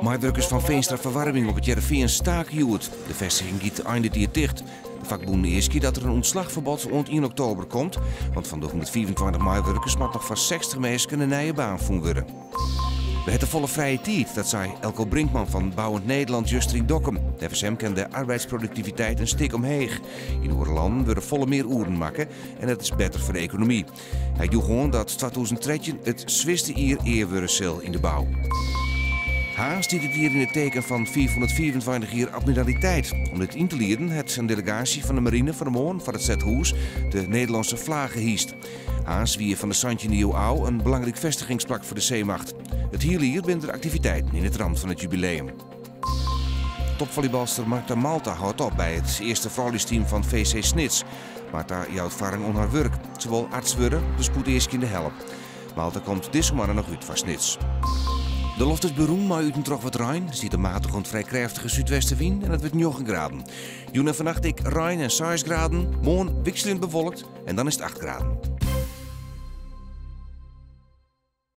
Meiwurkers fan Feenstra Verwarming op It Hearrenfean stake hjoed. De festiging giet ein dit jier ticht. De fakbûnen easkje dat der in ûntslachferbod oant ien oktober komt, want fan de 125 meiwurkers moat noch foar 60 minsken in nije baan fûn wurde. We ha tefolle frije tiid, dat sei Elko Brinkman fan Bouwend Nederland juster yn Dokkum. Neffens him kin de arbeidsproduktiviteit in stik omheech. Yn oare lannen wurde folle mear oeren makke en dat is better foar de ekonomy. Hy joech oan dat 2013 it swierste jier ea wurde sil yn de bou. Harns stiet dit jier yn it teken fan 525 jier admiraliteit. Om dit yn te lieden hat in delegaasje fan de marine fan 'e moarn foar it stedhûs de Nederlânske flage hyst. Harns wie fan de santjinde iuw ôf in belangryk festigingsplak foar de seemacht. It hiele jier binne der aktiviteiten yn it ramt fan it jubileum. Topfollybalster Marta Malta hâldt op by it earste frouljusteam fan VC Snits. Marta jout foarrang oan har wurk. Se wol arts wurde, de spoedeaskjende help. Malta komt dizze moanne noch út foar Snits. De loft is berûn mei út en troch wat rein. Der stiet in matige oant frij krêftige súdwestewyn en it wurdt njoggen graden. Jûn en fannacht ek rein en seis graden. Moarn wikseljend bewolkt en dan is it acht graden.